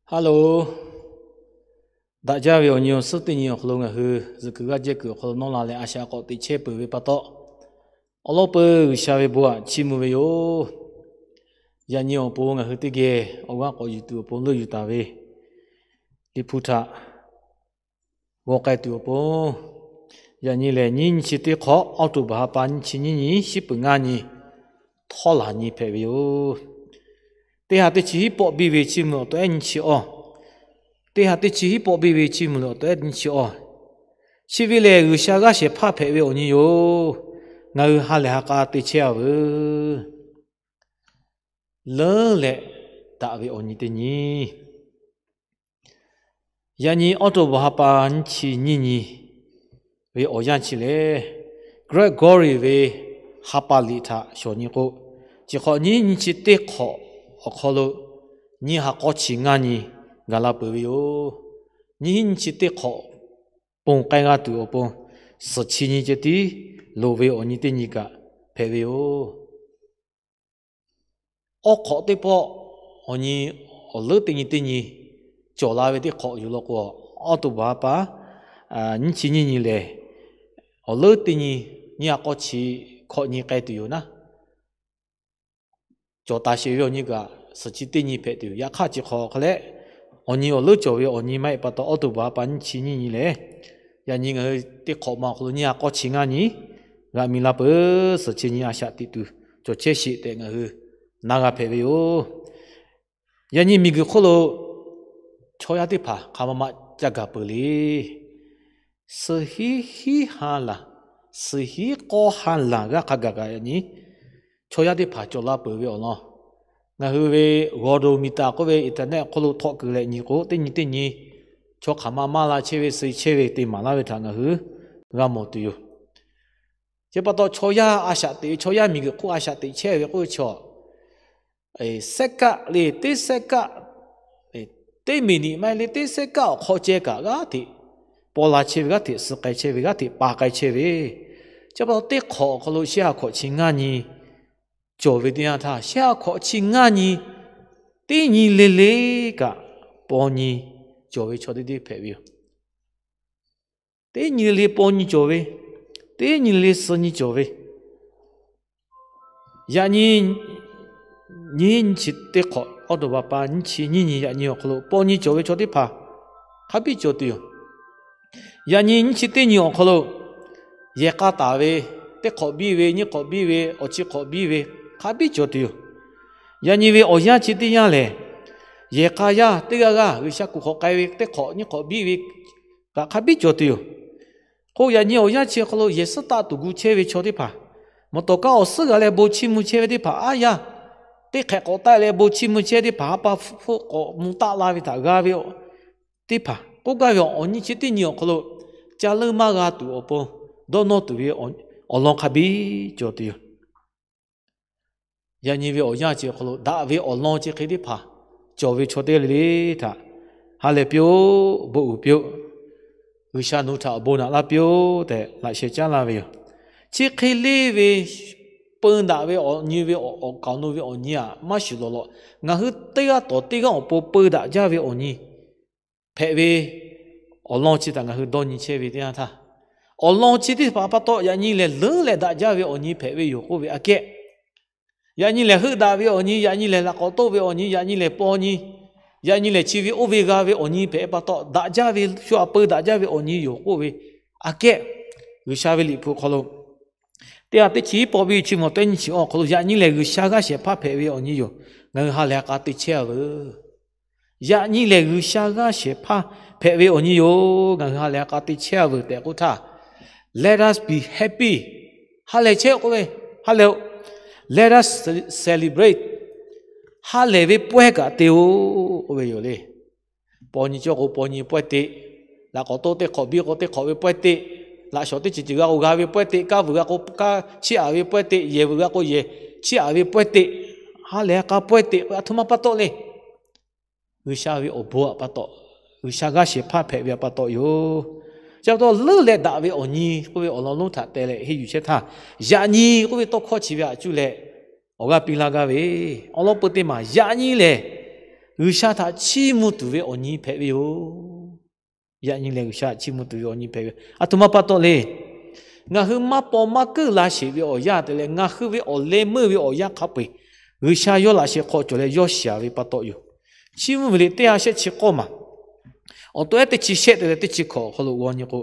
Hello. Daꞈ jaˇ ve awˬ nyi awˬ suhˉ teˇ nyi awˬ hk'aw lo ngaˬ hui zuhꞈ kuiˬ g'aˇ jehˇ kuiˬ awˬ hk'aw lo nawˇ la leh a shaꞈ k'awꞈ teꞈ chehˇ peuˬ ve pa taw, awˬ lawn peuˬ G'uiˬsha ve bon aꞈ chiˇ mvuh ve yoˬ. Yaꞈ nyi awˬ pon ngaˬ hui teˇ geh awˬ g'aˇ k'awꞈ yuˬ tuˬ awˬ pon leuˆ yuˬ taˍ ve Liꞈ hpu htaꞈ g'aw k'ai tuˬ awˬ pon, yaꞈ nyi lehˬ nyiˇ nyi chi teˇ hk'awꞈ, October ha pa nyiˇ chi nyiˇ nyi, shiˉ peuˬ ngaˇ nyi, htawˇ laˬ nyi hpehꞈ ve yoˬ. Teˇ ha teˇ chi hiˉ pawˆ biˇ ve chiˇ mvuh awˬ taw ehˉ nyiˇ chi awˇ, teˇ ha teˇ chi hiˉ pawˆ biˇ ve chiˇ mvuh awˬ taw ehˉ nyiˇ chi awˇ, chi ve lehˬ G'uiˬsha g'aˇ shehˍ hpaˇ hpehꞈ ve awˬ nyi yoˬ. Ngaˬ hui ha lehˬ ha k'a te chehˇ a veuˬ. Leuˉ leh daꞈ ve awˬ nyi teˇ nyi. Yaꞈ nyi October ha pa nyiˇ chi nyiˇ nyi ve awˬ yanˇ chi lehˬ, Gregory ve ha pa liꞈ htaꞈ shawˍ nyi k'o, chi hk'awꞈ nyiˇ nyi chi teˇ hk'awꞈ awˬ hk'aw lo nyiˇ ha k'awˇ chi ngaˇ nyi gaˬ la peuˬ ve yoˬ. Nyiˇ nyi chi teˇ hk'awꞈ ponˬ k'ai g'a tuˬ awˬ pon, suhˍ chi nyi ceh tiˉ loˍ ve awˬ nyi teˇ nyi kaꞈ hpehꞈ ve yoˬ. Awˉ hk'awꞈ teˇ pawˆ awˬ nyi awˬ leuˉ teˇ nyi teˇ nyi cawˬ la ve teˇ hk'awꞈ yoˬ law k'o, October ha pa nyiˇ chi nyiˇ nyi lehˬ, awˬ leuˉ teˇ nyi, nyiˇ ha k'awˇ chi hkawꞈ nyi k'ai tuˬ yoˬ naˉ, cawˬ taˍ sheˍ ve awˬ nyi kaꞈ suhˍ chi teˇ nyi hpehꞈ tuˬ yoˬ. Yaꞈ hk'aˇ chi hk'awꞈ hk'a leh, awˬ nyi awˬ leuˉ cawˬ ve awˬ nyi maˇ heˆ pa taw, October ha pa nyiˇ chi nyiˇ nyi lehˬ, yaꞈ nyi ngaˬ hui teˇ hk'awꞈ ma awˬ hk'aw lo nyiˇ ha k'awˇ chi ngaˇ nyi g'a mi la peuˬ. Suhˍ chi nyi a shaꞈ teꞈ tuˬ cawˬ chehˇ sheˍ tehꞈ ngaˬ hui na g'a hpehꞈ ve yoˬ. Yaꞈ nyi miˬguiˬ hk'oˆ lo chaw yaˇ teˇ hpaˍ hk'a ma ma ca gaˬ peuˬ le. Suhˍ hiˉ hiˉ ha laˬ, suhˍ hiˉ k'awˇ ha laˬ g'aˇ hk'a gaˬ kaꞈ yaꞈ nyi chaw yaˇ teˇ hpaˍ cawˬ la peuˬ ve awˬ lawn, ngaˬ hui ve g'awˬ doˬ miˬ taˍ k'oˆ ve internet hk'oˆ lo htawˆ keu leh nyi k'o, teˇ nyi teˇ nyi chaw hk'aˬ ma maˇ la chehˇ ve, suh chehˇ ve te maˍ laˇ ve htaꞈ ngaˬ hui g'a mawˬ tuˬ yoˬ. Chi pa taw chaw yaˇ a shaꞈ teꞈ ve, chaw yaˇ miˬguiˬ hk'oˆ a shaꞈ teꞈ chehˇ ve k'oˆ ve chaw, sehˉ kaˆ le teˇ sehˉ kaˆ, teˇ miˬ niꞈ maˇ heˆ le teˇ sehˉ kaˆ awˬ hk'aw ceh kaꞈ g'aˇ hteꞈ paw la chehˇ ve, g'aˇ hteꞈ suh k'ai chehˇ ve, g'aˇ hteꞈ pa k'ai chehˇ ve. Chi pa taw teˇ hk'awꞈ awˬ hk'aw lo shehˆ ha hkawꞈ chi ngaˇ nyi cawˬ ve teˇ yanˇ htaˇ, shehˆ ha hkawꞈ chi ngaˇ nyi teˇ nyi le le kaꞈ paw nyi cawˬ ve chaw teˇ deˇ hpehꞈ ve yoˬ. Teˇ nyi le paw nyi cawˬ ve, teˇ nyi le suh nyi cawˬ ve. Yaꞈ nyi nyiˇ nyi chi teˇ hk'awꞈ, October pa nyiˇ chi nyiˇ nyi yaꞈ nyi awˬ hk'aw lo paw nyi cawˬ ve chaw teˇ hpaˍ hk'a biˇ cawˬ tuˬ yoˬ. Yaꞈ nyi nyiˇ chi teˇ nyi awˬ hk'aw lo yehˬ k'a taˍ ve, teˇ hk'awꞈ biˇ ve, nyiˇ hk'awꞈ biˇ ve, awˬ chi hk'awꞈ biˇ ve hk'a biˇ cawˬ tuˬ yoˬ. Yaꞈ nyi ve awˬ yanˇ chi teˇ yanˇ lehˬ, yehˬ k'a yaˇ teˇ g'aˇ g'aˇ G'uiˬsha kuˬ hk'awꞈ k'ai ve teˇ hk'awꞈ nyiˇ hk'awꞈ biˇ ve kaꞈ hk'a biˇ cawˬ tuˬ yoˬ. K'o yaꞈ nyi awˬ yanˇ chi awˬ hk'aw lo yehˬ suhˉ taˆ tuˬ gu chehˇ ve chaw teˇ hpaˍ, mvuhˇ tawˍ kaꞈ awˬ suhˉ g'a leh bon chiˇ mvuh chehˇ ve teˇ hpaˍ aˉ yaˇ, teˇ hk'ehꞈ k'awꞈ taˆ leh bon chiˇ mvuh chehˇ teˇ hpaˍ, ha pa hpfuhˆ k'awꞈ mvuh taˆ la ve htaꞈ g'a ve teˇ hpaˍ k'oˆ gaˇ ve awˬ nyi chi teˇ nyi awˬ hk'aw lo ca leuˇ maˇ g'a tuˬ awˬ pon dawˇ nawˇ tuˬ ve awˬ lawn hk'a biˇ cawˬ tuˬ yoˬ. Yaꞈ nyi ve awˬ yanˇ chi awˬ hk'aw lo daꞈ ve awˬ lawn chi hk'e teˇ hpaˍ cawˬ ve chaw teˇ g'aˇ le le htaꞈ ha lehˬ piˇ-oˆ, bon uiˍ piˇ-oˆ, G'uiˬsha nawˬ hui htaꞈ awˬ bon naꞈ laˇ piˇ-oˆ tehꞈ laꞈ sheh caˉ laˇ ve yoˬ. Chi hk'e le ve peu daꞈ ve awˬ nyi ve awˬ kaˍ awˬ nu ve awˬ nyi aꞈ maˇ shuˍ lawˬ lawꞈ, ngaˬ hui teˇ g'aˇ tawˍ teˇ g'aˇ awˬ pon peu daꞈ jaˇ ve awˬ nyi hpehꞈ ve awˬ lawn chi htaꞈ ngaˬ hui dawˇ nyi chehˇ ve teˇ yanˇ htaˇ, awˬ lawn chi teˇ hpaˍ pa taw yaꞈ nyi lehˬ leuˉ leh daꞈ jaˇ ve awˬ nyi hpehꞈ ve yoˬ k'oˆ ve aꞈ kehˉ, yaꞈ nyi lehˬ heuˆ daꞈ ve awˬ nyi, yaꞈ nyi lehˬ laꞈ k'awꞈ toˆ ve awˬ nyi, yaꞈ nyi lehˬ paw nyi, yaꞈ nyi lehˬ chi ve oˇ ve g'a ve awˬ nyi hpehꞈ pa taw daꞈ jaˇ ve, shu aꞈ peu daꞈ jaˇ ve awˬ nyi yoˬ k'oˆ ve aꞈ kehˉ, G'uiˬsha ve Liꞈ hpu hk'aw lo teˇ ha teˇ chi hiˉ pawˆ biˇ chi mvuh teˇ nyi chi awˬ hk'aw lo yaꞈ nyi lehˬ G'uiˬsha g'aˇ shehˍ hpaˇ hpehꞈ ve awˬ nyi yoˬ. Ngaˬ hui ha lehˬ ha k'a te chehˇ a veuˬ. Yaꞈ nyi lehˬ G'uiˬsha g'aˇ shehˍ hpaˇ hpehꞈ ve awˬ nyi yoˬ. Ngaˬ hui ha lehˬ ha k'a te chehˇ a veuˬ tehꞈ k'oˆ htaˇ, let us be happy, ha lehˬ chehˇ-oˆ k'oˆ ve, ha lehˬ-oˆ, let us celebrate, ha lehˬ ve pawehˇ kaꞈ te-oˆ k'oˆ ve yoˬ le. Paw nyi cawˇ k'o paw nyi pawehˇ teꞈ, laꞈ k'awꞈ toˆ teˇ hk'awꞈ biˇ k'o teˇ hk'awꞈ ve pawehˇ teꞈ, laꞈ shawˍ teˇ ceuˬ ceuˬ g'a k'o g'a ve pawehˇ teꞈ, kaˇ vuiˬ g'a k'o kaˇ chiˇ aꞈ ve pawehˇ teꞈ, yehˬ vuiˬ g'a k'o yehˬ chiˇ aꞈ ve pawehˇ teꞈ, ha lehˬ ha k'a pawehˇ teꞈ k'o aˬ htoꞈ ma pa taw le. G'uiˬsha ve awˬ bon aꞈ pa taw, G'uiˬsha g'aˇ shehˍ hpaˇ hpehꞈ ve aꞈ pa taw yoˬ. Chi pa taw leuˉ leh daꞈ ve awˬ nyi k'oˆ ve awˬ lawn lonˉ htaꞈ te leh henˇ yuˬ chehˇ htaˇ, yaꞈ nyi k'oˆ ve tawˇ hkawˇ chi ve aꞈ cuˇ leh awˬ g'aˇ piˇ laˇ gaˇ ve, awˬ lawn peu teˇ maˬ yaꞈ nyi lehˬ G'uiˬsha htaꞈ chiˇ mvuh tuˬ ve awˬ nyi hpehꞈ ve yoˬ. Yaꞈ nyi lehˬ, G'uiˬsha htaꞈ chiˇ mvuh tuˬ ve awˬ nyi hpehꞈ ve. A htoꞈ ma pa taw le. Ngaˬ hui maˇ paw maˇ keuˆ la sheˍ ve awˬ yanˇ te leh, ngaˬ hui ve awˬ leh meuˇ ve awˬ yanˇ hk'a peu-eˬ G'uiˬsha yawˇ laꞈ sheh hk'aw cawˬ leh yawˇ shiˍ ve pa taw yoˬ. Chiˇ mvuh ve liꞈ teˇ ha shehˆ chi k'awˇ maˬ, awˬ to ehˉ teˇ chi shehˆ te leh teˇ chi hkawꞈ awˬ hk'aw lo g'aw nyi k'o,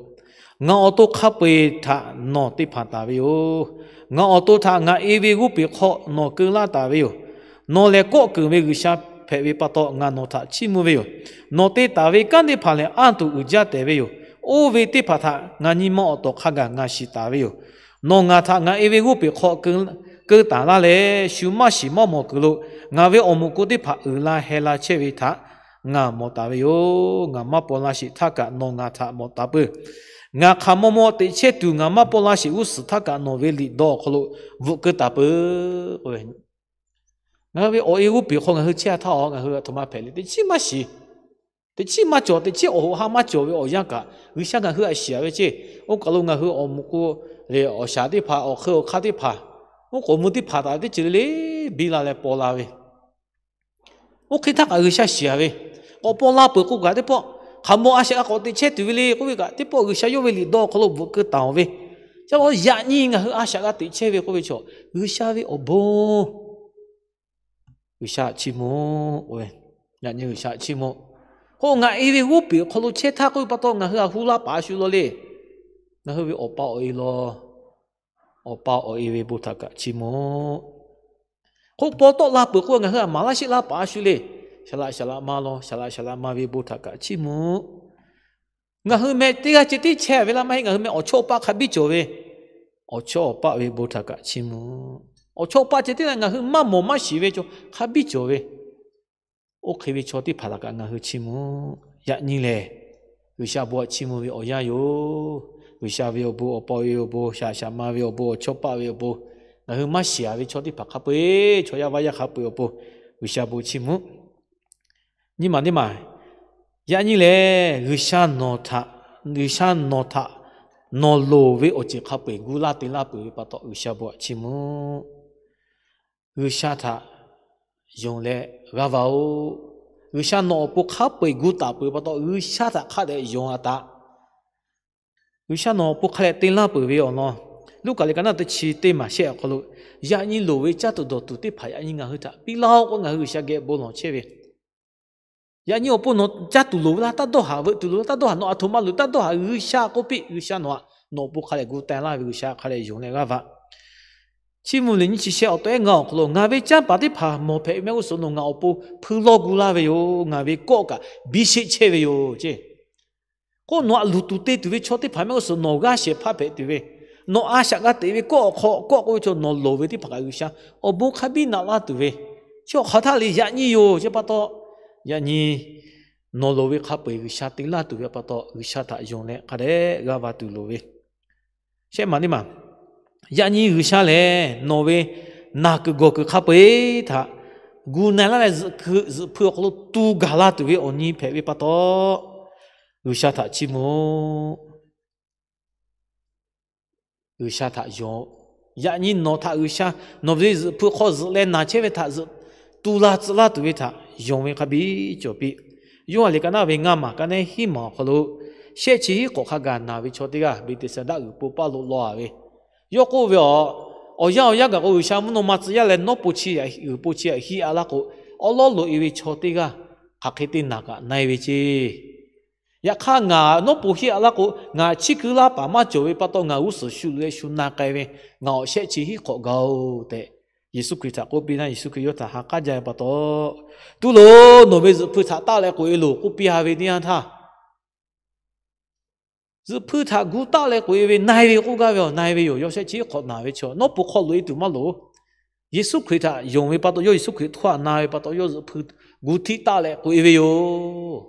ngaˬ awˬ to hk'a peu-eˬ htaꞈ nawˬ te hpanˍ taˍ ve yoˬ. Ngaˬ awˬ to htaꞈ ngaˬ e ve g'oˇ peˬ hk'aw nawˬ keu laˇ taˍ ve yoˬ. Nawˬ lehˬ kawˆ keunˍ ve G'uiˬsha hpehꞈ ve pa taw, ngaˬ nawˬ htaꞈ chiˇ mvuh ve yoˬ. Nawˬ te taˍ ve kanˉ teˇ hpaˍ lehˬ, anˇ tuˬ uiˍ jaˇ tehꞈ ve yoˬ. Oˇ ve teˇ hpaˍ htaꞈ ngaˬ nyi ma awˬ tawˍ hk'a gaˬ ngaˬ shiˍ taˍ ve yoˬ. Nawˬ ngaˬ htaꞈ ngaˬ e ve g'oˇ peˬ hk'aw keu taˍ laˇ leh, shu maˇ shiˍ maˇ mawˬ kuiˬ lo ngaˬ ve awˬ moˍ ko teˇ hpaˍ uiˍ la heh la chehˇ ve htaꞈ ngaˬ mawˬ taˍ ve yoˬ. Ngaˬ maˇ paw la sheˍ htaˇ kaꞈ nawˬ ngaˬ htaꞈ mawˬ taˍ peuˬ. Ngaˬ hk'aˬ maw maw teꞈ chehˇ tuˬ ngaˬ maˇ paw la sheˍ g'uˇ suhˍ htaˇ kaꞈ nawˬ ve liꞈ dawˇ awˬ hk'aw lo bvuhꞈ keu taˍ peuˬ k'o, ngaˬ hui ve awˬ e g'oˇ peˬ hk'aw ngaˬ hui chehˇ a htaˇ, ngaˬ hui a htoꞈ ma hpehꞈ le. Teꞈ chiˉ maˇ shiˍ, teꞈ chiˉ maˇ cawˬ, teꞈ chiˉ awˬ hoꞈ ha maˇ cawˬ ve awˬ yanˇ kaꞈ, G'uiˬsha ngaˬ hui htaꞈ shiˍ ve ceˇ. Oˇ kaˬ lo ngaˬ hui awˬ moˍ ko lehˬ, awˬ shaˍ teˇ hpaˍ, awˬ hk'eun awˬ hk'aˇ teˇ hpaˍ, oˇ k'awꞈ mvuh teˇ hpaˍ htaꞈ teˇ ceuˬ le le biˇ la leh paw la ve. Oˇ hk'e htaˇ kaꞈ G'uiˬsha shiˍ ve, k'awꞈ paw la peuˬ k'o kaꞈ teˇ pawˆ hk'aˬ maw a shaꞈ g'a k'awꞈ teꞈ chehˇ tuˬ ve le k'oˆ ve kaꞈ, teˇ pawˆ G'uiˬsha yawˇ ve liꞈ dawˇ awˬ hk'aw lo bvuhꞈ keu taˍ ve. Chi pa taw yaꞈ nyi ngaˬ hui a shaꞈ g'a teꞈ chehˇ ve k'oˆ ve chaw, G'uiˬsha ve awˬ bon, G'uiˬsha chiˇ mvuh ve, yaꞈ nyi G'uiˬsha chiˇ mvuh. K'o ngaˬ e ve g'oˇ peˬ awˬ hk'aw lo chehˇ htaˇ k'oˆ ve pa taw ngaˬ hui a hu la paˍ a shu law le. Ngaˬ hui ve awˬ pa awˬ e law, awˬ pa awˬ e ve bon htaꞈ kaꞈ chiˇ mvuh. K'o paw tawˆ la peuˬ k'o ngaˬ hui a maˍ laˇ sheˆ laˇ paˍ a shu le. Shaˍ laꞈ shaˍ laꞈ ma law, shaˍ laꞈ shaˍ laꞈ ma ve bon htaꞈ kaꞈ chiˇ mvuh. Ngaˬ hui meh teˇ g'aˇ ceh tiˉ chehˇ ve laˇ maˇ heˆ. Ngaˬ hui meh awˬ chawˇ awˬ paˆ hk'a biˇ cawˬ ve, awˬ chawˇ awˬ paˆ ve bon htaꞈ kaꞈ chiˇ mvuh. Awˬ chawˇ awˬ paˆ ceh tiˉ leh ngaˬ hui maˇ mawˬ maˇ shiˍ ve cawˬ hk'a biˇ cawˬ ve. Oˇ hk'e ve chaw teˇ hpaˍ htaꞈ kaꞈ ngaˬ hui chiˇ mvuh. Yaꞈ nyi lehˬ, G'uiˬsha bon htaꞈ chiˇ mvuh ve awˬ yanˇ yoˬ. G'uiˬsha ve awˬ bon, awˬ pa awˬ e awˬ bon, shaˍ laꞈ shaˍ laꞈ ma ve awˬ bon, awˬ chawˇ paˆ ve awˬ bon, ngaˬ hui maˇ shiˍ ve chaw teˇ hpaˍ hk'a peu-eˬ, chaw yaˇ vaˇ yaˇ hk'a peu-eˬ awˬ pon G'uiˬsha bon chiˇ mvuh. Nyi maˬ teˇ maˬ, yaꞈ nyi lehˬ, G'uiˬsha nawˬ htaꞈ, G'uiˬsha nawˬ htaꞈ nawˬ loˍ ve awˬ ceuˬ hk'a peu-eˬ gu laˇ te laˇ peuˬ ve pa taw G'uiˬsha bon htaꞈ chiˇ mvuh. G'uiˬsha htaꞈ yonˍ leh g'aˇ va-oˬ. G'uiˬsha nawˬ awˬ pon hk'a peu-eˬ gu taˍ peuˬ pa taw G'uiˬsha htaꞈ hk'a dehꞈ yonˍ a taꞈ. G'uiˬsha nawˬ awˬ pon hk'a dehꞈ te laˇ peuˬ ve awˬ lawn, Luˉkaꞈ liꞈ ka naˆ teˇ chi teˇ maˬ shehˆ awˬ hk'aw lo, yaꞈ nyi loˍ ve caˇ tuˬ dawˬ tuˬ teˇ hpaˍ yaꞈ nyi ngaˬ hui htaꞈ piˇ laˇ-oˆ k'o, ngaˬ hui G'uiˬsha geh bon lawˬ chehˇ ve. Yaꞈ nyi awˬ pon nawˬ caˇ tuˬ loˍ ve laˇ, taˇ dawˇ haˍ veuꞈ tuˬ loˍ laˇ, taˇ dawˇ haˍ, nawˬ a htoꞈ ma loˍ taˇ dawˇ haˍ, G'uiˬsha k'oˆ piˇ. G'uiˬsha nawˬ htaꞈ nawˬ awˬ pon hk'a dehꞈ gu taˍ laˇ ve, G'uiˬsha hk'a dehꞈ yonˍ leh g'aˇ va. Chiˇ mvuh lehˬ nyiˇ chi shehˆ awˬ to ehˉ ngaˇ awˬ hk'aw lo, ngaˬ ve canˇ paˍ teˇ hpaˍ mawˬ hpehꞈ ve mehˆ g'uˇ suhˍ nawˬ ngaˬ awˬ pon hpui lawˇ gu laˇ ve yoˬ. Ngaˬ ve kawˆ kaꞈ biˇ sheˆ chehˇ ve yoˬ ceˇ. K'o nawˬ htaꞈ luˬ tuˬ te tuˬ ve chaw teˇ hpaˍ mehˆ g'uˇ suhˍ nawˬ g'aˇ shehˍ hpaˇ hpehꞈ tuˬ ve, nawˬ a shaꞈ g'a teꞈ ve kawˆ awˬ hk'aw kawˆ k'oˆ ve chaw nawˬ loˍ ve teˇ hpaˍ kaꞈ G'uiˬsha awˬ bon hk'a biˇ naꞈ laˇ tuˬ ve, chi awˬ hk'aˬ htaˇ le yaꞈ nyi yoˬ. Chi pa taw, yaꞈ nyi nawˬ loˍ ve hk'a peu-eˬ G'uiˬsha te laˇ tuˬ ve pa taw, G'uiˬsha htaꞈ yonˍ leh hk'a dehꞈ g'aˇ va tuˬ loˍ ve, shehˆ maˬ teˇ maˬ. Yaꞈ nyi G'uiˬsha lehˬ nawˬ ve naˬ kuiˬ gawˬ kuiˬ hk'a peu-eˬ htaꞈ gu na-e laˇ leh, zuhꞈ hkui zuhꞈ hpui awˬ hk'aw lo tu gaˬ la tuˬ ve awˬ nyi hpehꞈ ve pa taw, G'uiˬsha htaꞈ chiˇ mvuh-oˬ. G'uiˬsha htaꞈ yonˍ-oˬ. Yaꞈ nyi nawˬ htaꞈ G'uiˬsha nawˬ ve zuhꞈ hpui hk'aw zuhꞈ leh naˬ chehˇ ve htaꞈ zuhꞈ tu la tcuh laˇ tuˬ ve htaꞈ yonˍ ve hk'a biˇ cawˬ piˇ. Yoˇhanˬ liꞈ ka naˆ ve ngaˇ maˬ ka naˆ hiˉ maˬ awˬ hk'aw lo, shehˆ chi hiˉ k'awꞈ hk'a gaˬ naˬ ve chaw teˇ g'aˇ Beˍteˍsaˍdaˆ g'uiˬ po paˇ lo law-a ve, yawˇ k'oˆ ve, Awˬ yanˇ awˬ yanˇ gaˬ k'o G'uiˬsha mvuhˇ naw ma tcuh yaˇ leh nawˉ po chi g'uiˬ po chi aꞈ hiˆ a laˇ k'o, awˉ lawˉ loꞈ-e ve chaw teˇ g'aˇ hk'aˬ hk'e te naˬ kaꞈ na-e ve ceˇ. Yaꞈ hk'aˇ ngaˬ nawˉ po hiˆ a laˇ k'o, ngaˬ chiˇ keu laˇ paˍ maˇ cawˬ ve pa taw ngaˬ g'uˇ suhˍ shu leh shu na k'ai ve, ngaˬ awˬ shehˆ chi hiˉ k'awꞈ gaˬ-oˬ tehꞈ, Yeˍsuˆ Hkriꞈ htaꞈ k'oˆ piˇ naˇ, Yeˍsuˆ Hkriꞈ yawˇ htaꞈ ha k'aˉ jaˇ ve pa taw, Tuˉ loˬ, nawˬ ve zuhꞈ hpui htaꞈ taˆ leh k'oꞈ-e loˬ k'oˆ piˇ-a ve teˇ yanˇ htaˇ, zuhꞈ hpui htaꞈ gu taˆ leh k'oꞈ-e ve na-e ve k'oˆ gaˇ ve, a na-e ve yoˬ. Yawˇ shehˆ chi hiˉ k'awꞈ naˬ ve chaw, nawˉ po hk'aw loꞈ-e tuˬ maˇ loˍ. Yeˍsuˆ Hkriꞈ htaꞈ yonˍ ve pa taw, yawˇ Yeˍsuˆ Hkriꞈ htaꞈ na ve pa taw, yawˇ zuhꞈ hpui gu htiˆ taˆ leh k'oꞈ-e ve yoˬ.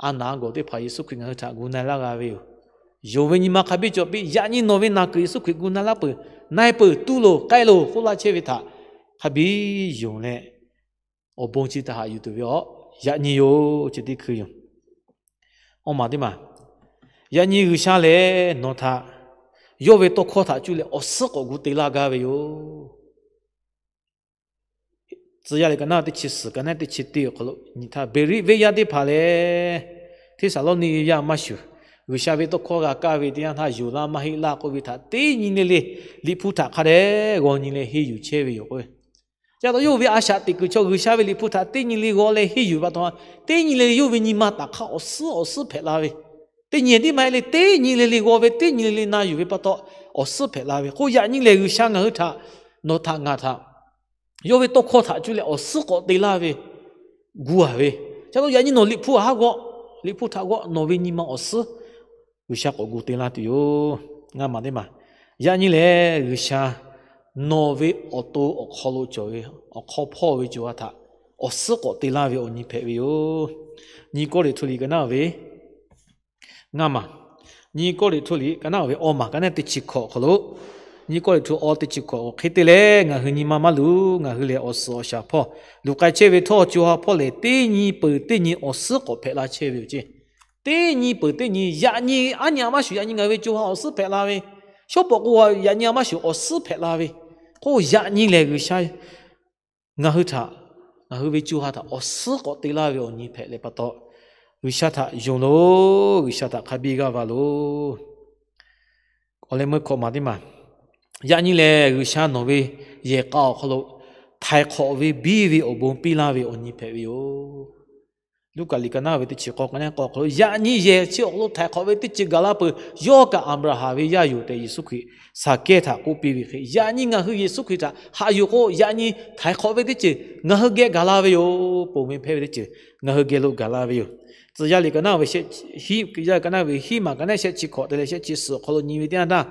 A naˍ gawˬ teˇ hpaˍ Yeˍsuˆ Hkriꞈ ngaˬ hui htaꞈ gu na-e laˇ g'a ve yoˬ. Yonˍ ve nyi ma hk'a biˇ cawˬ piˇ. Yaꞈ nyi nawˬ ve naˬ kuiˬ Yeˍsuˆ Hkriꞈ gu na-e laˇ peuˬ, na-e peuˬ, tuˉ loˬ, k'ai loˬ k'oˆ laˇ chehˇ ve htaꞈ hk'a biˇ yonˍ leh, awˬ bon chi htaꞈ haꞈ yuˬ tuˬ ve awˬ yaꞈ nyi yoˬ. Chi teˇ hkui yoˬ. Awˬ maˬ teˇ maˬ, yaꞈ nyi G'uiˬsha lehˬ nawˬ htaꞈ yawˇ ve tawˇ hkawˇ htaꞈ cuˇ leh awˬ suhˉ k'awꞈ gu te laˇ gaˇ ve yoˬ. Tcuh yaˇ liꞈ ka naˉ teˇ chi suhˍ ka naˉ teˇ chi teˇ awˬ hk'aw lo nyi htaˇ, Beˍriˆ venˇ yaˇ teˇ hpaˍ lehˬ, Hteˇsaˍlawˇniˆ yaˇ maˇ shuˍ, G'uiˬsha ve tawˇ hkawˇ g'a kaˇ ve teˇ yanˇ htaˇ, yuˬ laˇ maˇ heˆ laˇ k'oˆ ve htaꞈ teˇ nyi le le Liꞈ hpu htaꞈ hk'a dehꞈ g'aw nyi leh henˇ yuˬ chehˇ ve yoˬ k'o, ca taw yawˇ ve a shaꞈ teꞈ kuiˬ chaw G'uiˬsha ve Liꞈ hpu htaꞈ teˇ nyi le g'aw leh henˇ yuˬ pa taw, teˇ nyi le yawˇ ve nyi ma taꞈ hk'aˇ awˬ suhˉ awˬ suhˉ hpehꞈ la ve, teˇ nyi tiˉ maˇ heˆ le, teˇ nyi le le g'aw ve, teˇ nyi le le na yuˬ ve pa taw, awˬ suhˉ hpehꞈ la ve k'o, yaꞈ nyi lehˬ G'uiˬsha ngaˬ hui htaꞈ, nawˬ htaꞈ ngaˬ htaꞈ yawˇ ve tawˇ hkawˇ htaꞈ cuˇ leh awˬ suhˉ k'awꞈ te laˇ ve, gu a ve, ca taw yaꞈ nyi nawˬ Liꞈ hpu a haˉ g'aw, Liꞈ hpu htaꞈ g'aw, nawˬ ve nyi ma awˬ suhˉ G'uiˬsha k'awꞈ gu te laˇ tuˬ yoˬ. Ngaˇ maˬ teˇ maˬ, yaꞈ nyi lehˬ G'uiˬsha nawˬ ve awˬ to awˬ hk'aw lo cawˬ ve awˬ hk'aw hpawˇ ve co ha htaꞈ awˬ suhˉ k'awꞈ te laˇ ve awˬ nyi hpehꞈ ve yoˬ. Nyi Kawˇrenˍhtuˆ liꞈ ka naˉ ve ngaˇ maˬ, nyi Kawˇrenˍhtuˆ liꞈ ka naˉ ve awˇ maˬ ka naˉ teˇ chi hkawꞈ awˬ hk'aw lo, nyi Kawˇrenˍhtuˆ awˇ teˇ chi hkawꞈ awˬ hk'e te leh, ngaˬ hui nyi ma maˇ luˬ. Ngaˬ hui lehˬ awˬ suhˍ awˬ shaˍ hpawˇ luˬ k'ai chehˇ ve htawˇ, co ha hpawˇ lehˬ teˇ nyi peuˬ teˇ nyi awˬ suhˉ k'awꞈ hpehꞈ la chehˇ ve yoˬ ceˇ. Teˇ nyi peuˬ teˇ nyi, yaꞈ nyi aˉ nyi a maˇ shuˍ, yaꞈ nyi ngaˬ hui ve co ha awˬ suhˉ hpehꞈ la ve, shawˉ pawˍ k'o yaꞈ nyi a maˇ shuˍ awˬ suhˉ hpehꞈ la ve, k'o yaꞈ nyi lehˬ G'uiˬsha ngaˬ hui htaꞈ, ngaˬ hui ve co ha htaꞈ awˬ suhˉ k'awꞈ te laˇ ve awˬ nyi hpehꞈ leh pa taw, G'uiˬsha htaꞈ yonˍ loˬ. G'uiˬsha htaꞈ hk'a biˇ g'aˇ va loˬ. Awˬ leh meuˇ hkawꞈ maˬ teˇ maˬ, yaꞈ nyi lehˬ G'uiˬsha nawˬ ve yehˬ k'a awˬ hk'aw lo htaiˍ hk'awꞈ ve biˇ ve awˬ bon piˇ laˇ ve awˬ nyi hpehꞈ ve yoˬ. Luˉkaꞈ liꞈ ka naˉ ve teˇ chi k'awˇ ka naˉ k'awˇ hk'aw lo, yaꞈ nyi yehˬ chi awˬ hk'aw lo htaiˍ hk'awꞈ ve teˇ ceuˬ gaˬ la peuˬ, yawˇ kaꞈ Aˍbraˍhanˍ ve yaˇ yoˬ tehꞈ Yeˍsuˆ Hkriꞈ Saˍkehˇ htaꞈ k'oˆ piˇ ve hk'e, yaꞈ nyi ngaˬ hui Yeˍsuˆ Hkriꞈ htaꞈ haꞈ yuˬ k'o, yaꞈ nyi htaiˍ hk'awꞈ ve teˇ ceuˬ ngaˬ hui geh gaˬ la ve yoˬ. Ponˬ ve hpehˇ ve teˇ ceuˬ ngaˬ hui geh lo gaˬ la ve yoˬ. Tcuh yaˇ liꞈ ka naˉ ve, yaˇ ka naˉ ve hiˉ maˬ ka naˉ shehˆ chi hkawꞈ te leh shehˆ chi suhˍ awˬ hk'aw lo nyi ve teˇ yanˇ htaˇ,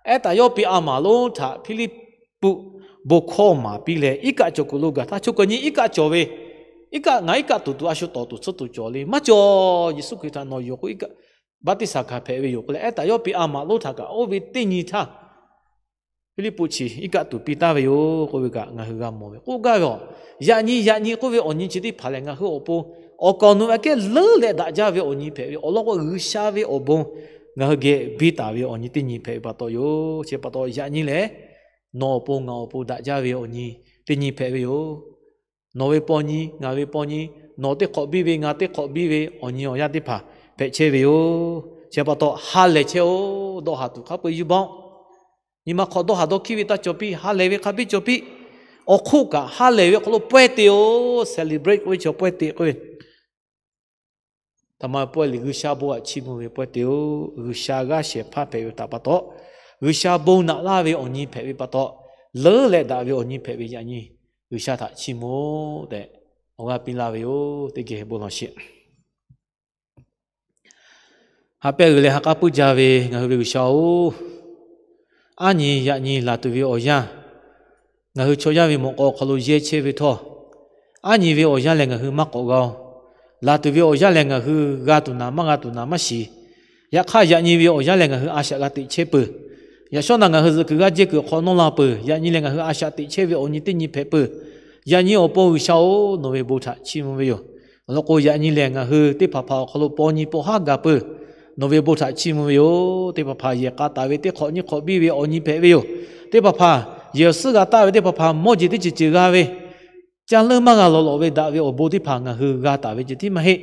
Ehˉ taˍ yawˇ piˇ a maˍ lonˉ htaꞈ Hpiˇliˇpuˆ bon hkawˇ maˍ piˇ leh, iˉ kaˆ cawˬ kuiˬ lo gaˬ htaˇ, chaw kaˬ nyi iˉ kaˆ cawˬ ve, iˉ kaˆ, ngaˬ iˉ kaˆ tuˬ tuˬ a shu tawˍ tuˬ tsuhˇ tuˬ cawˬ le, maˇ cawˬ. Yeˍsuˆ Hkriꞈ htaꞈ nawˬ yonˍ k'o iˉ kaˆ baˆtiˆsaˬ hkanˍ hpehꞈ ve yoˬ k'oˆ leh, ehˉ taˍ yawˇ piˇ a maˍ lonˉ htaꞈ kaꞈ oˇ ve teˇ nyi htaˇ, Hpiˇliˇpuˆ chi iˉ kaˆ tuˬ piˇ taˍ ve yoˬ k'oˆ ve kaꞈ ngaˬ hui g'a mawˬ ve k'oˆ gaˇ ve yoˬ. Yaꞈ nyi yaꞈ nyi k'oˆ ve awˬ nyi chi teˇ hpaˍ lehˬ, ngaˬ hui awˬ pon awˬ kaˍ awˬ nu aꞈ kehˉ leuˉ leh daꞈ jaˇ ve awˬ nyi hpehꞈ ve yoˬ. Awˬ lawn k'o, G'uiˬsha ve awˬ bon ngaˬ hui geh biˇ taˍ ve awˬ nyi teˇ nyi hpehꞈ ve pa taw yoˬ. Chi pa taw yaꞈ nyi lehˬ, nawˬ awˬ pon ngaˬ awˬ pon daꞈ jaˇ ve awˬ nyi teˇ nyi hpehꞈ ve yoˬ. Nawˬ ve paw nyi, ngaˬ ve paw nyi, nawˬ teˇ hk'awꞈ biˇ ve, ngaˬ teˇ hk'awꞈ biˇ ve awˬ nyi awˬ yanˇ teˇ hpaˍ hpehꞈ chehˇ ve yoˬ. Chi pa taw ha lehˬ chehˇ-oˆ. Dawˇ haˍ tuˬ hk'a peu-eˬ yuˇ bawˆ, nyi ma hk'aw dawˇ haˍ dawˇ hkiˇ ve taˇ cawˬ piˇ. Ha lehˬ ve hk'a biˇ cawˬ piˇ. Awˬ hk'oˆ kaꞈ ha lehˬ ve awˬ hk'aw lo pawehˇ te-oˬ. Celebrate k'oˆ ve chaw pawehˇ te k'oˆ ve taꞈ ma pawehˇ leh G'uiˬsha bon htaꞈ chiˇ mvuh ve pawehˇ te-oˬ. G'uiˬsha g'aˇ shehˍ hpaˇ hpehꞈ ve htaꞈ pa taw, G'uiˬsha bon naꞈ laˇ ve awˬ nyi hpehꞈ ve pa taw, leuˉ leh daꞈ ve awˬ nyi hpehꞈ ve yaꞈ nyi G'uiˬsha htaꞈ chiˇ mvuh-oˆ tehꞈ awˬ g'aˇ piˇ laˇ ve yoˬ. Teˇ geh bon lawˬ sheˍ. Ha pehˇ g'uiˬ leh ha k'aˉ puiˉ jaˇ ve ngaˬ hui ve G'uiˬsha-oˬ, aˉ nyi yaꞈ nyi laˬ tuˬ ve awˬ yanˇ, ngaˬ hui chaw yaˇ ve mawꞈ k'aw awˬ hk'aw lo yehˇ chehˇ ve htawˇ, aˉ nyi ve awˬ yanˇ lehˬ ngaˬ hui maˇ k'awꞈ g'a-oˬ. Laˬ tuˬ ve awˬ yanˇ lehˬ ngaˬ hui g'a tuˬ naˍ maˇ g'a tuˬ naˍ maˇ shiˍ. Yaꞈ hk'aˇ, yaꞈ nyi ve awˬ yanˇ lehˬ ngaˬ hui a shaꞈ g'a teꞈ chehˇ peuˬ. Yaꞈ shawˉ naꞈ ngaˬ hui zuhꞈ kuiˬ g'aˇ jehˇ kuiˬ hk'aw nawˇ la peuˬ. Yaꞈ nyi lehˬ ngaˬ hui a shaꞈ teꞈ chehˇ ve awˬ nyi teˇ nyi hpehꞈ peuˬ. Yaꞈ nyi awˬ pon G'uiˬsha-oˬ, nawˬ ve bon htaꞈ chiˇ mvuh ve yoˬ. Awˬ lawn k'o, yaꞈ nyi lehˬ ngaˬ hui teˇ hpaˍ hpaˍ awˬ hk'aw lo paw nyi paw haˉ gaˬ peuˬ. Nawˬ ve bon htaꞈ chiˇ mvuh ve yoˬ. Teˇ hpaˍ hpaˍ yehˬ k'a taˍ ve teˇ hk'awꞈ nyiˇ hk'awꞈ biˇ ve awˬ nyi hpehꞈ ve yoˬ. Teˇ hpaˍ hpaˍ yehˬ awˬ suhˉ g'a taˆ ve, teˇ hpaˍ hpaˍ mawˇ jeˬ teˇ ceuˬ ceuˬ g'a ve, caˇ leuˉ maˇ g'a lawˬ lawꞈ ve daꞈ ve awˬ bon teˇ hpaˍ ngaˬ hui g'a taˍ ve ceuˬ tiˉ maˇ heˆ.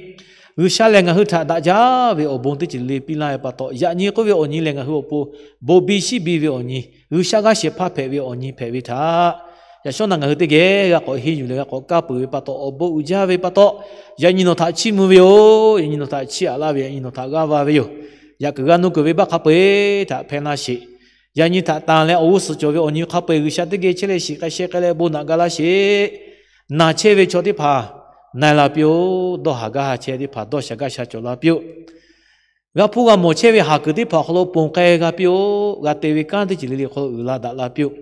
G'uiˬsha lehˬ ngaˬ hui htaꞈ daꞈ jaˇ ve awˬ bon teˇ ceuˬ le piˇ laˇ ve pa taw, yaꞈ nyi k'oˆ ve awˬ nyi lehˬ ngaˬ hui awˬ pon bon biˇ shiˉ biˇ ve awˬ nyi, G'uiˬsha g'aˇ shehˍ hpaˇ hpehꞈ ve awˬ nyi hpehꞈ ve htaꞈ, yaꞈ shawˉ naꞈ ngaˬ hui teˇ geh g'a k'awꞈ henˇ yuˬ leh g'a k'awꞈ kaˇ peuˬ ve pa taw, awˬ bon uiˍ jaˇ ve pa taw, yaꞈ nyi nawˬ htaꞈ chiˇ mvuh ve yoˬ. Yaꞈ nyi nawˬ htaꞈ chiˇ aꞈ laˇ ve, yaꞈ nyi nawˬ htaꞈ g'aˇ va ve yoˬ. Yaꞈ kuiˬ g'a nuˇ kuiˬ ve baˆ hk'a peu-eˬ htaꞈ hpehˇ laˇ sheˍ. Yaꞈ nyi htaꞈ tanˬ leh awˬ g'uˇ suhˍ cawˬ ve awˬ nyi hk'a peu-eˬ G'uiˬsha teˇ geh chehˇ leh shiˍ k'ai sheh k'ai leh bon naꞈ ga laˇ sheˍ. Naˬ chehˇ ve chaw teˇ hpaˍ na e la piˇ-oˆ. Dawˇ haˍ gaˇ ha chehˇ teˇ hpaˍ dawˇ sha gaˇ sha cawˬ la piˇ-oˆ. G'a hpuˇ g'a mawˬ chehˇ ve haˍ kuiˬ teˇ hpaˍ awˬ hk'aw lo ponˬ k'ai g'a piˇ-oˆ. G'a te ve kanˉ teˇ ceuˬ le le hk'aw lo uiˍ la daꞈ la piˇ-oˆ.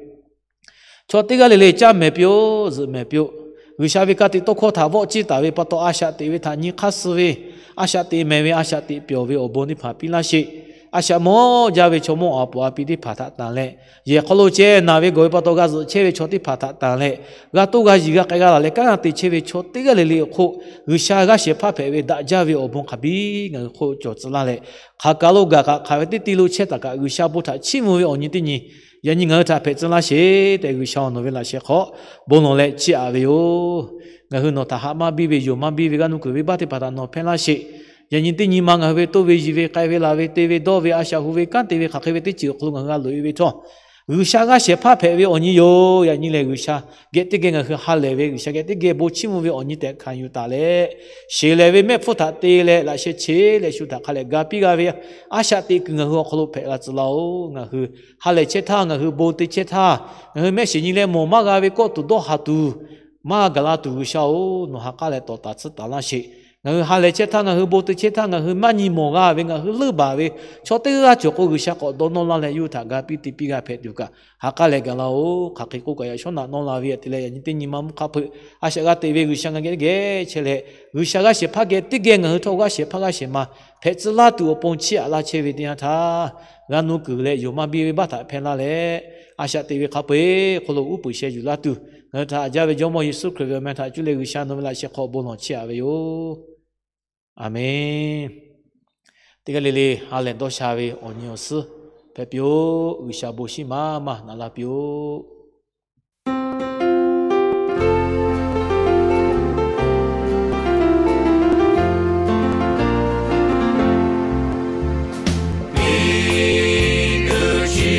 Chaw teˇ g'aˇ le le caˇ mehˍ piˇ-oˆ, zuhꞈ mehˍ piˇ-oˆ. G'uiˬsha ve ka tiꞈ tawˇ hkawˇ htaꞈ vawˆ ciˇ taˍ ve pa taw, a shaꞈ teꞈ ve htaꞈ nyi hk'aˇ suh ve, a shaꞈ teꞈ mehˍ ve, a shaꞈ teꞈ pyawˬ ve awˬ bon teˇ hpaˍ piˇ laˇ sheˍ. A shaꞈ mawˇ jaˇ ve chaw mawˇ a poˍ a pi teˇ hpaˍ htaꞈ tanˬ leh, yehˬ hk'aw lo ceh naˬ ve gawˬ ve pa taw g'a zuhꞈ chehˇ ve chaw teˇ hpaˍ htaꞈ tanˬ leh, g'a toˇ g'a yiˬ g'a k'ai g'a laˬ leh kanˉ g'a te chehˇ ve chaw teˇ g'aˇ le le awˬ hk'oˆ, G'uiˬsha g'aˇ shehˍ hpaˇ hpehꞈ ve daꞈ jaˇ ve awˬ bon hk'a biˇ ngaˬ hui hk'oˆ cawˬ tcuh laˇ leh, hk'aˬ kaˬ lo gaˬ kaꞈ hk'aˬ ve teˇ ti lo chehˇ taˍ kaꞈ G'uiˬsha bon htaꞈ chiˇ mvuh ve awˬ nyi teˇ nyi Yaꞈ nyi ngaˬ hui htaꞈ hpehꞈ tcuh laˇ sheˍ tehꞈ, G'uiˬsha nawˬ ve laꞈ sheh hk'aw bon lawˬ leh chiˇ aꞈ ve yoˬ. Ngaˬ hui nawˬ htaꞈ haꞈ maˇ biˇ ve, yonˍ maˇ biˇ ve g'aˇ nuˇ kuiˬ venˇbaˆ teˇ hpaˍ htaꞈ nawˬ hpehˇ laˇ sheˍ. Yaꞈ nyi teˇ nyi ma ngaˬ hui ve toˇ ve, yiˬ ve, k'ai ve, laˬ ve, te ve, dawˇ ve, a shaꞈ hu ve, kanˉ te ve, hk'aˬ hk'e ve teˇ ceuˬ awˬ hk'aw lo ngaˬ hui g'a loꞈ e ve htawˇ, G'uiˬsha g'aˇ shehˍ hpaˇ hpehꞈ ve awˬ nyi yoˬ. Yaꞈ nyi lehˬ, G'uiˬsha geh teˇ geh ngaˬ hui ha lehˬ ve, G'uiˬsha geh teˇ geh bon chiˇ mvuh ve awˬ nyi tehꞈ hkanˍ yuˬ taˍ leh, sheˍ lehˍ ve mehˆ hpfuhˇ htaꞈ te leh laꞈ sheh cheˇ leh shu htaꞈ hk'a lehˬ ga piˇ g'a ve a shaꞈ teꞈ kuiˬ ngaˬ hui awˬ hk'aw lo hpehꞈ la tcuh laˇ-oˬ. Ngaˬ hui ha lehˬ chehˇ htaˇ, ngaˬ hui bon te chehˇ htaˇ, ngaˬ hui mehˆ shiˍ nyi leh mawˬ maˇ g'a ve kawˆ tuˬ dawˇ haˍ tuˬ maˇ gaˬ la tuˬ, G'uiˬsha-oˬ, nawˬ ha k'aˉ leh tawˍ taˍ tsuhˇ taˍ laˇ sheˍ. Ngaˬ hui ha lehˬ chehˇ htaˇ, ngaˬ hui bon te chehˇ htaˇ, ngaˬ hui maˇ nyi mawˬ g'a ve, ngaˬ hui leuˆ baˬ ve chaw teˇ g'aˇ cawˬ k'o, G'uiˬsha k'awꞈ dawˇ nawˇ laˇ leh yawˇ hui htaꞈ ga piˇ te piˇ g'a hpehꞈ tuˬ kaꞈ ha k'aˉ leh gaˬ laˇ-oˬ. Hk'aˬ hk'e k'oˆ kaꞈ, yaꞈ shawˉ naꞈ nawˇ la ve hk'e te leh, yaꞈ nyi teˇ nyi ma mvuhˇ hk'a hpeuꞈ a shaꞈ g'a teꞈ ve G'uiˬsha ngaˬ geh teˇ geh chehˇ leh, G'uiˬsha g'aˇ shehˍ hpaˇ geh teˇ geh ngaˬ hui htawˇ g'aˇ shehˍ hpaˇ g'aˇ shehˍ ma hpehꞈ tcuh laˇ tuˬ awˬ pon chiˇ aꞈ laˇ chehˇ ve teˇ yanˇ htaˇ, g'a nuˇ kuiˬ leh yonˍ maˇ biˇ ve baˆ htaꞈ hpehˇ laˇ leh, a shaꞈ teꞈ ve hk'a peu-eˬ hk'aw lo uˉ peunˍ sheh yuˬ laˇ tuˬ, ngaˬ hui htaꞈ haꞈ jaˇ ve Jawˇmawˇ Yeˍsuˆ Hkriꞈ ve awˬ meh htaꞈ cuˇ leh G'uiˬsha nawˬ ve laꞈ sheh hk'aw bon lawˬ chiˇ aꞈ ve yoˬ. Aˬmenˍ. Teˇ g'aˇ le le ha lehˬ dawˇ sha ve awˬ nyi awˬ suhˉ hpehꞈ piˇ-oˆ. G'uiˬsha bon shiˉ maˇ maˇ naꞈ laˇ piˇ-oˆ. Miˬguiˬ chi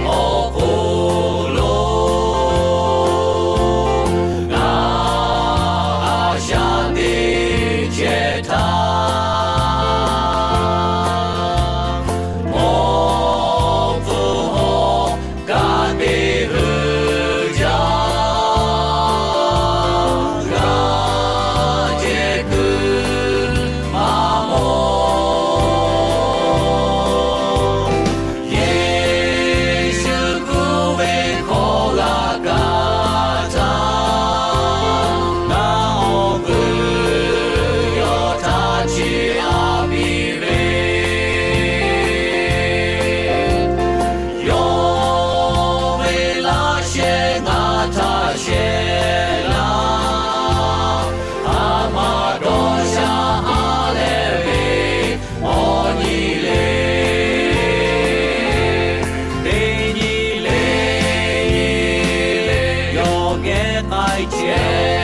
awˬ hk'oˆ lo ngaˬ a shaꞈ teꞈ chehˇ htaˇ, mawꞈ k'oˆ hawˉ ka te hui jaˇ g'a jehˬ kuiˬ maˇ mawˬ. Yeˍsuˆ kuˬ ve hkawˇ g'a kaˇ htaˇ, ngaˬ awˬ vuiˬ yawˇ htaꞈ chiˇ aꞈ piˇ ve, yawˇ ve laꞈ sheh ngaˬ htaꞈ shehˍ laˇ. A ma dawˇ sha ha lehˬ ve awˬ nyi le, teˇ nyi le nyi le, yawˇ geh k'ai chehˇ